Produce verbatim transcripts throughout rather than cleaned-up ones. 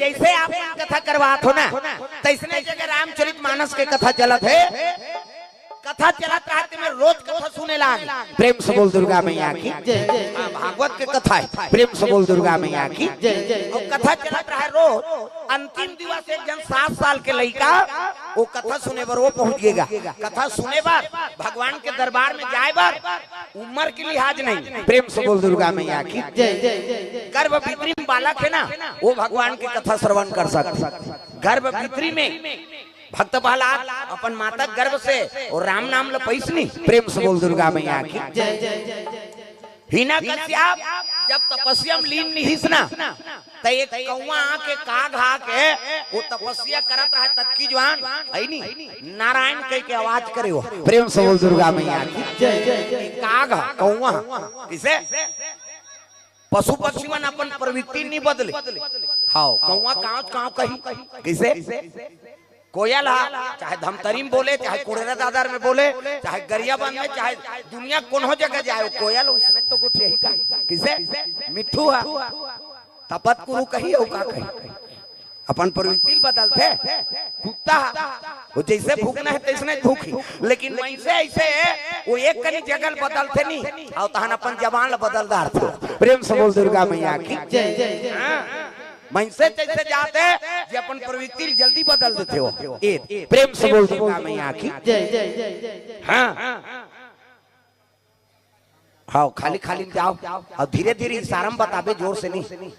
जैसे आप मन कथा करवात हो ना, तैसने जगह रामचरित मानस के कथा चलत हे। कथा चलत रहते में रोज कथा सुने लाग। प्रेम से बोल दुर्गा मैया की। जय, जय, जय। हाँ, भागवत के कथा है। प्रेम से बोल दुर्गा मैया की। जय, जय, जय। और कथा चलत रहे रोज। अंतिम दिवस एक जन सात साल के लइका, वो कथा सुने बर वो पहुंच गेगा। कथा सुने बर, भगवान के दरबार में जाए बर उम्र के लिहाज नहीं। प्रेम से बोल दुर्गा मैया की। जय, जय, जय, जय। गर्भ भीतरी में बालक है ना, वो भगवान के कथा श्रवण कर सकते। गर्भ भीतरी में भक्त प्रहलाद अपन माता गर्भ से और राम नाम ल पइसनी। प्रेम से बोल दुर्गा मैया की। जय, जय, जय, जय, जय। हिना कश्यप जब तपस्या में लीन निहिस ना, त एक कौवा आके, काग आके, वो तपस्या करत रहे, ततकी जुवान, है नी, नारायण कह के आवाज करे हो। प्रेम से बोल दुर्गा मैया की। जय, जय, जय। काग, कौवा, किसे? पशु पक्षी मन अपन प्रवृत्ति नहीं बदले। हाँ, कौवा कांव कांव कही, किसे? कोयल हा, चाहे धमतरी में बोले, चाहे कुड़ेरा दादर में बोले, चाहे गरियाबंद में, चाहे दुनिया कोनो जगह जाए, वो कोयल उसने तो गोठियाही का। किसे? मिट्ठू हा। तपत कुरु कही, अउ का कही? अपन प्रवृत्ति बदलथे। कुत्ता हा, वो जैसे भूखना है, तैसने भूखी। लेकिन वैसे ऐसे है, वो एक कनी जगह बदलथे नहीं, अउ तहन अपन जबान ला बदल डारथे। प्रेम से बोल दुर्गा मैया की। जय, जय, जय। हाँ। मनसे जैसे जाते, जे अपन प्रवृत्ति जल्दी बदल देथे हो। ए, प्रेम से बोल दुर्गा मैया की। जय, जय, जय, जय, जय। हाँ। हाँ, खाली खाली में जाओ। अउ धीरे धीरे इशारा में बताबे, जोर से नहीं।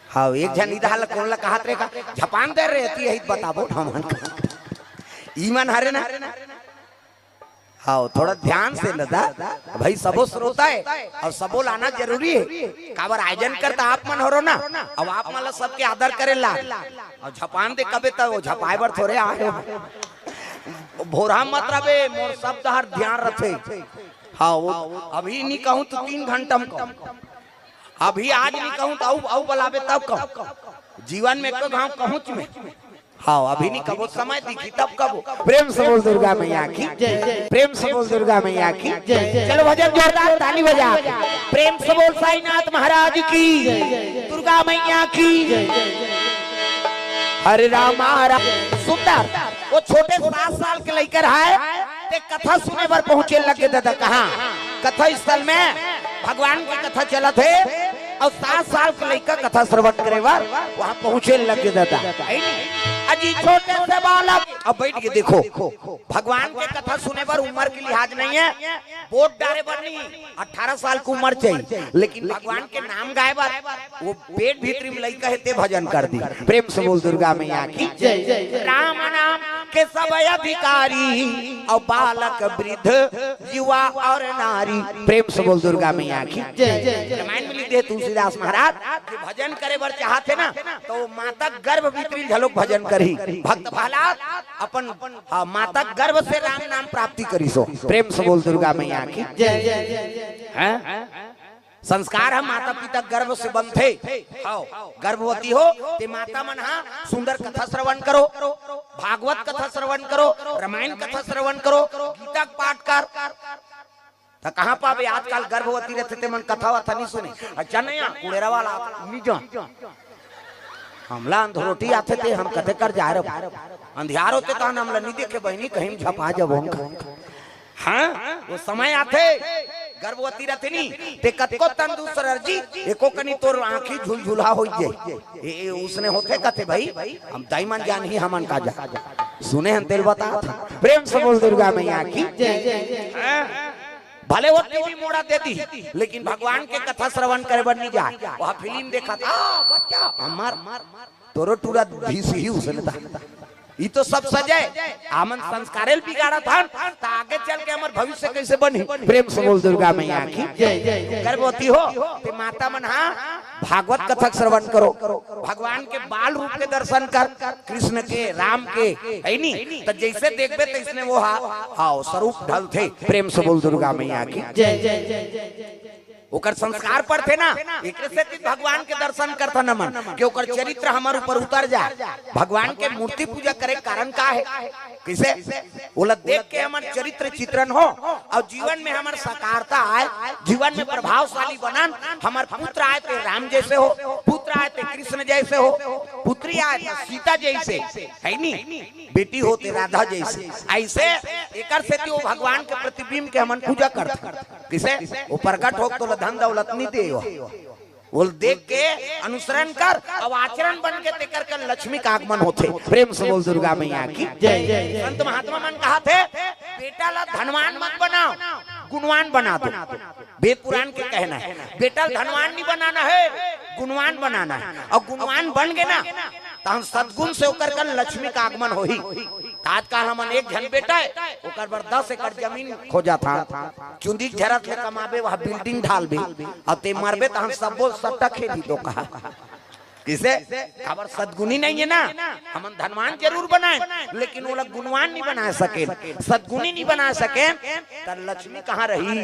हाँ, एक झन इधर ला कोन ला कहत रे का, झपान दे रे, एती यही बताबो ना मन का। ई मन हरे ना। हाँ, थोड़ा ध्यान से दादा, भाई सबो श्रोता है अउ सबो ला आना जरूरी है। काबर आयोजन करता आप मन हरो ना, अब आप मन ला सबके आदर करे ला। अउ झपान दे कबे त वो झपाए बर थोरे आए हो। भोरहा मत रबे, मोर शब्द हर ध्यान रखे। हाँ, वो अभी नहीं कहूँ तो तीन घंटा में कहूँ, अभी आज नहीं कहूँ तो अउ, अउ बलाबे तब कहूँ। जीवन में एको घाव कहूँ में। हाँ, अभी नहीं कबो, समय दिखी तब कबो। प्रेम से बोल दुर्गा मैया की। जय, जय। प्रेम से बोल दुर्गा मैया की। जय, जय। चलो भजन जोरदार, ताली बजा के। प्रेम से बोल साईनाथ महाराज की, दुर्गा मैया की। हरे राम, हरे राम। सुंदर, वो छोटे सात साल के लइका हे, ते कथा सुने बर पहुंचे लगे दादा। कहाँ? कथा स्थल में भगवान की कथा चलत हे अउ सात साल के लइका कथा श्रवण करे बर वहाँ पहुंचे लगे दादा। है नी? अजी छोटे से बालक, अब बैठ के देखो, भगवान के कथा सुने बर उम्र के लिहाज नहीं है, वोट डारे बर नहीं, अठारह साल की उम्र चाहिए, लेकिन भगवान के नाम गाए बर वो पेट भीतरी में लइका हे ते भजन कर दी। प्रेम से बोल दुर्गा मैया की। जय, जय, जय। राम नाम के सब अधिकारी, अउ बालक वृद्ध युवा अउ नारी। प्रेम से बोल दुर्गा मैया की। जय, जय, जय। रामायण में लिख दे तुलसीदास महाराज, जे भजन करे बर चाहत हे ना, तो माता गर्भ भीतरी घलोक भजन करही। भक्त प्रहलाद अपन, हाँ, माता गर्भ से राम नाम प्राप्ति करिस हो। प्रेम से बोल दुर्गा मैया की। जय, जय, जय, जय, जय। हैं? संस्कार ह माता पिता गर्भ से बनथे। हव, गर्भवती हो ते माता मन हा सुंदर कथा श्रवण करो, भागवत कथा श्रवण करो, रामायण कथा श्रवण करो, गीता के पाठ कर। त कहाँ पाबे आजकल गर्भवती रहिथे ते मन कथा वथा नहीं सुने। अच्छा नहीं, कुड़ेरा वाला नहीं जान। हमला अंधरोटी आथे ते हम कथे कर जाए रहो। अंधियार होथे त हमला नहीं देखे बहिनी, कहीं झपा जबो हम। हाँ, वो समय आथे, गर्भवती रहिथे नी, ते कतको तंदुरुस्त रह जी, एको कनी तोर आँखी झुलझुला हो जाए। ए, ए, उसने होथे कथे भाई, हम दाई मन जान ही हमन का जा। सुने हन तेल बता था। प्रेम से बोल दुर्गा मैया की। हाँ? भले वो टीवी मोड़ा दे दी, लेकिन भगवान के कथा श्रवण करे बर नहीं जाए। वहाँ फिल्म देखा था, आ, बच्चा, हमार, तोरो टूरा भीस ही उसने था। ई तो सब सजे, आमन संस्कारे ल बिगाड़त हन, त आगे चल के हमर भविष्य कैसे बनही? प्रेम से बोल दुर्गा मैया की। जय, जय, जय। गर्भवती हो, ते माता मन हा भागवत कथा श्रवण करो, भगवान के बाल रूप के दर्शन कर, कृष्ण के, राम के, है नी? त जैसे देखबे तैसने वो हा, हाँ, स्वरूप ढलथे। प्रेम से बोल दुर्गा मैया की। जय, जय, जय, जय, जय, जय। ओकर संस्कार पड़थे ना, एकरे सेती भगवान के दर्शन करथन हमन, कि ओकर चरित्र हमर ऊपर उतर जाए। भगवान के मूर्ति पूजा करे के कारण का हे? कइसे? ओला देख के हमर चरित्र चित्रण हो अउ जीवन में हमर साकारता आए, जीवन में प्रभावशाली बनन। हमर पुत्र आए ते राम जइसे हो, पुत्र आए ते कृष्ण जइसे हो, पुत्री आए ते सीता जइसे, हे नी? बेटी हो ते राधा जइसे। अइसे एकर सेती ओ भगवान के प्रतिबिंब के हमन पूजा करथन। कइसे? ओ प्रगट हो त ओला धन दौलत नइ दे हो। ओला देख के अनुसरण कर, अउ आचरण बन के तेकर कर लक्ष्मी का आगमन होथे। प्रेम से बोल दुर्गा मैया की जय। संत महात्मा मन कहाथे, बेटा ला धनवान मत बनाव, गुणवान बना दो। वेद पुराण के कहना हे, बेटा ला धनवान नइ बनाना हे, गुणवान बनाना हे। अउ गुणवान बन गे ना, तहन सद्गुण से ओकर कर लक्ष्मी का आगमन होही। त आजकल हमन एक झन बेटा हे, ओकर बर दस एकड़ जमीन खोजथन, चुंदी झरत ले कमाबे, वह बिल्डिंग ढालबे, अउ ते मरबे तहन सब्बो सट्टा खेली तो कहा। कइसे? काबर सद्गुणी नइ हे ना। हमन धनवान जरूर बनाएन, लेकिन ओला गुणवान नइ बना सकेन, सद्गुणी नइ बना सकेन, त लक्ष्मी कहाँ रही?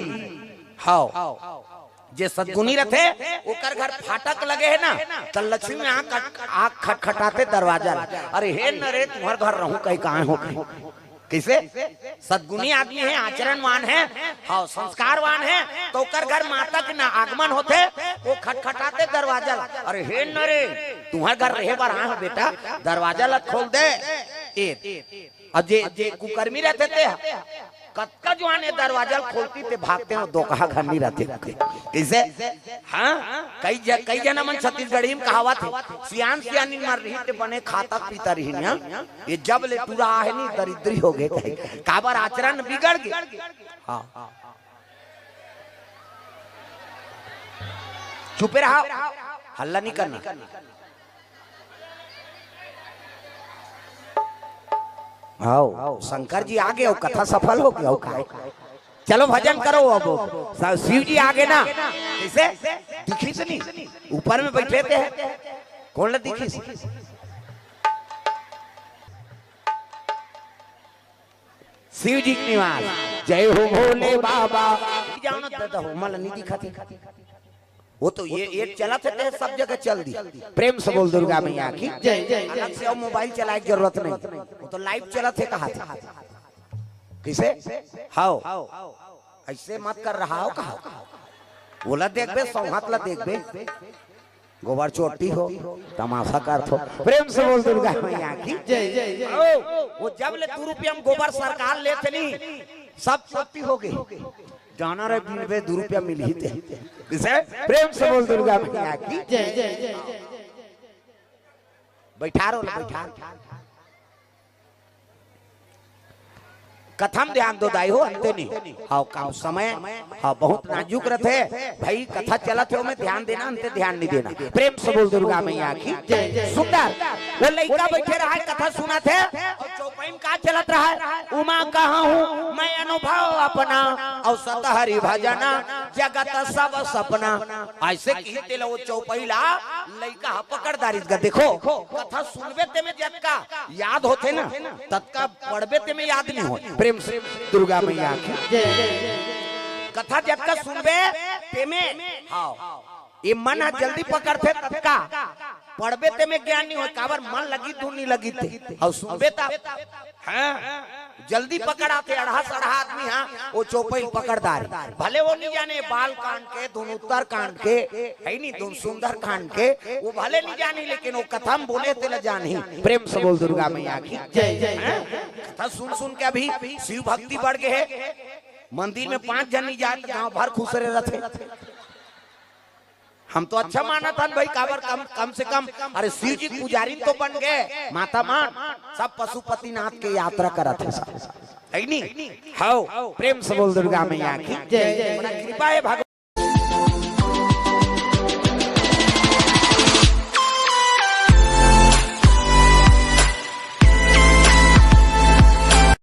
हव, जे सद्गुणी रथे, ओकर घर फाटक लगे हे ना, त लक्ष्मी आँख, आँख खटखटाथे दरवाजा ला, "अरे हे न रे, तुम्हर घर रहूं कहीं कहाँ हो गए?" कइसे? सद्गुणी आदमी हे, आचरणवान हे, हव, संस्कारवान हे, त ओकर घर माता के ना आगमन होथे, ओ खटखटाथे दरवाजा ला, "अरे हे न रे, तुम्हर घर रहे बर आए हो बेटा, दरवाजा ला खोल दे।" ए, अउ जे, जे कुकर्मी रथे ते ह, कतका जुवान ए दरवाजा ल खोलती ते भागते हो, दोकहा घर नइ रथे। कइसे? हाँ, कई ज-, कई झन मन छत्तीसगढ़ी म कहावत हे, सियान सियानी मन रही ते बने खाता पीता रही ना, ये जब ले टूरा आहे नी दरिद्री हो गे कहे, काबर आचरण बिगड़ गे। हाँ, चुपे रहा, हल्ला नइ करना। हव, शंकर जी आ गे, अउ कथा सफल हो गे, अउ काय? चलो भजन करो अब, स-, शिव जी आ गे ना, कइसे? दिखिस नहीं, ऊपर में बइठे ते हे, कोन ला दिखिस? शिव जी के निवास। जय हो भोले बाबा। जाओ ना दादा हो, मला नहीं दिखत हे। वो तो ये एक चलत हे, ते सब जगह चल दी। प्रेम से बोल दुर्गा मैया की जय। अलग से अउ मोबाइल चलाए के जरूरत नहीं, वो तो लाइव चलत हे, कहा थे। कइसे? हव, अइसे मत कर रहा हो, कहा। ओला देखबे, सौंहत ला देखबे, गोबर चोटी हो, तमाशा करथो। प्रेम से बोल दुर्गा मैया की जय। हव, वो जब ले दू रुपया म गोबर सरकार लेथे नी, सब चोटी हो गे। जाना रे बीनबे, दू रुपया मिलही ते। कइसे? प्रेम से बोल दुर्गा मैया की जय। बइठा रो ना, बइठा। कथा म ध्यान दो दाई हो, अंते नहीं। हव, काम समय, हव, बहुत नाजुक रथे। भाई, कथा चलत हे, ओमे ध्यान देना, अंते ध्यान नइ देना। प्रेम से बोल दुर्गा मैया की जय। सुंदर। वो लइका बइठे रहा हे, कथा सुनत हे, अउ चौपाई म का चलत रहा हे? उमा कहा हूँ मैं अनुभव अपना, अउ सत हरि भजना जगत सब सपना। अइसे कहिथे ला वो चौपाई ला लइका ह पकड़ डारिस गा। देखो, कथा सुनबे तेमे जतका याद होथे ना, ततका पढ़बे तेमे याद नइ होय। प्रेम से दुर्गा मैया की जय। कथा जतका सुनबे तेमे, हव, ये मन ह जल्दी पकड़थे ततका, पढ़बे तेमे ज्ञान नइ होय, काबर मन लगी धुन नइ लगी ते, अउ सुनबे त हाँ, जल्दी पकड़ाथे, अड़हा सड़हा आदमी, हाँ, वो चौपाई पकड़ डारे। भले वो नइ जाने बाल कांड के, धुन उत्तर कांड के, हे नी, धुन सुंदर कांड के, वो भले नइ जाने, लेकिन वो कथा म बोले तेला जानही। प्रेम से बोल दुर्गा मैया की जय। हाँ? कथा सुन सुन के अभी शिव भक्ति बढ़ गे हे। मंदिर में पांच झन नइ जात, गांव भर खुसरे रथे। हम तो अच्छा मानत हन भाई, काबर कम, कम से कम, अरे शिव जी के पुजारी तो बन गे, माता मन, सब पशुपतिनाथ के यात्रा करत हे सब। हे नी? हव, प्रेम से बोल दुर्गा मैया की जय। बड़ा कृपा हे भगवान।